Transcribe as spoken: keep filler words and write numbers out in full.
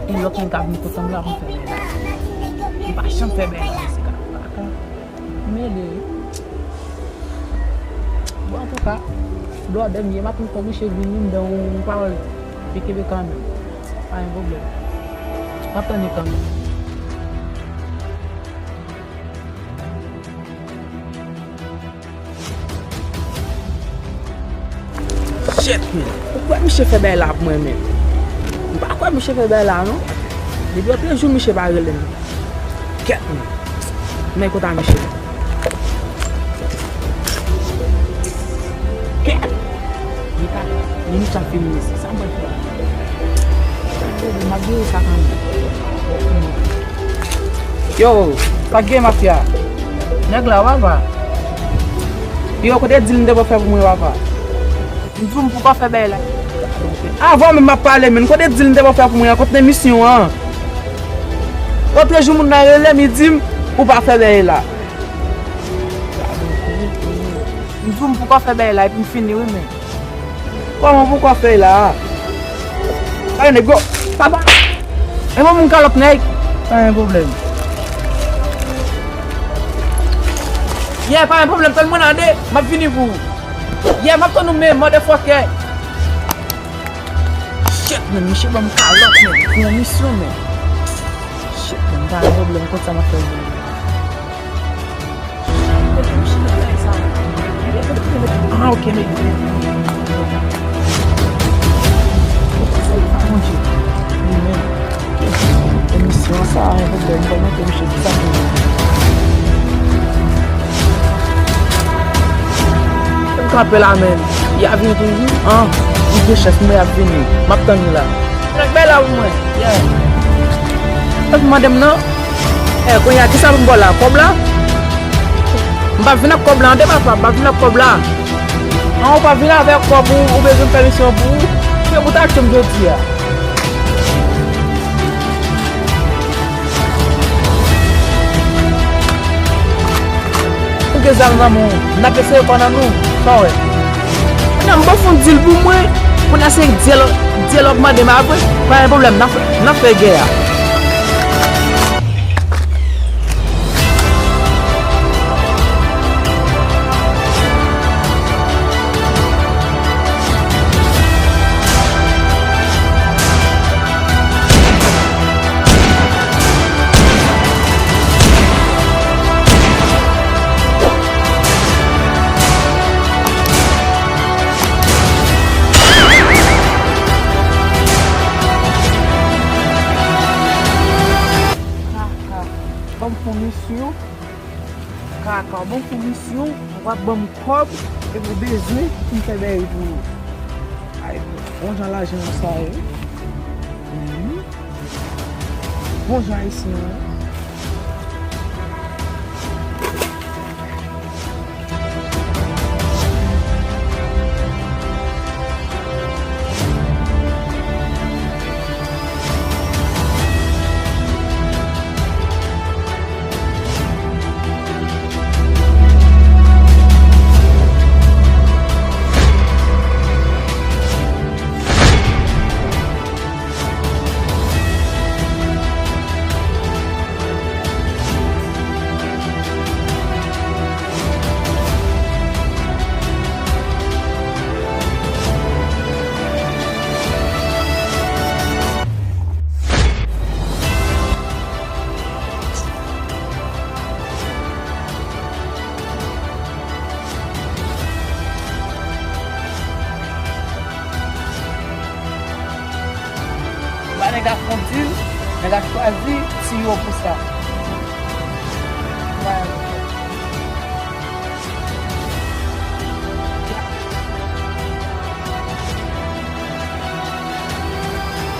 Lòt moun ka vin kote m la pou m fè bèy la. M pa janm fè bèy la, mesye ka. M ede wi. Bon, antouka, blòdè m ye, m ap tann Miche vini, m dan yon pawòl, li kenbe kanmenm. Pa gen pwoblèm. M ap tann li kanmenm. Shit, men. Ou kwè Miche fè bèy la pou mwen, men? M pa kwè Miche fè bèy la, non. Depi anpil jou Miche pa rele m. Kèt, men. Men kòta Miche. Kèt. Li pa, li Miche ap vini isit. Sa mwen fè. M ap jere sa kanmenm. Yo, sa k gen mafya? Nèg la, papa. Yo, kote dil m te fè pou mwen, papa? M di w m poko fè bèy la. Avan menm m ap pale, men kote dil m te fè pou mwen an? Kote misyon an? Lòt jou moun nan rele m, li di m ou pa fè bèy la. M di w m poko fè bèy la, epi m fini wi, men. Kòman pou w fè la? Pale nèg yo. Papa. E mwen moun kalòt nèg. Pa gen pwoblèm. Yeah, pa gen pwoblèm. Tann mwen ande. M ap vini pou ou. Yeah, m ap tann ou men, motherfucker. Shit, men, Miche ban m kalòt, men. Pou yon misyon, men. Shit, men, pa gen pwoblèm. Konsa m ap fè vini. Ah, ok, men. Emisyon sa, yon pwoblèm, kòman ke misye di sa pou mwen? M kanpe la, men. Y ap vini toujou? An, m gen chans, men y ap vini. M ap tann yo la. Nèg bay la pou mwen. Yeah. Sa pou mande m nan? Eh, kounye a, kisa pou m ba w la? Kòb la? M pa vin ak kòb la, tande papa, m pa vin ak kòb la. An, ou pa vin avèk kòb ou, ou bezwen m fè misyon pou ou? Se pou ta tchè m jodi a. Ou gen zam nan men w, n ap eseye kò nan nou, sa w wè. Kounye a m ba w fon dil pou mwen, kounye a se dyèlòg, dyèlòg mande m apre, pa gen pwoblèm, n ap, n ap fè gè a. Kaka, ban m fon misyon. Kaka, ban m fon misyon. Ou ap ban m kòb epi w bezwen pou m fè bèy pou ou. Ay, bon jan lajan sa ye. Mhm. Bon jan ayisyen an. Ba nèg la fon dil, nèg la chwazi tiyo pou sa.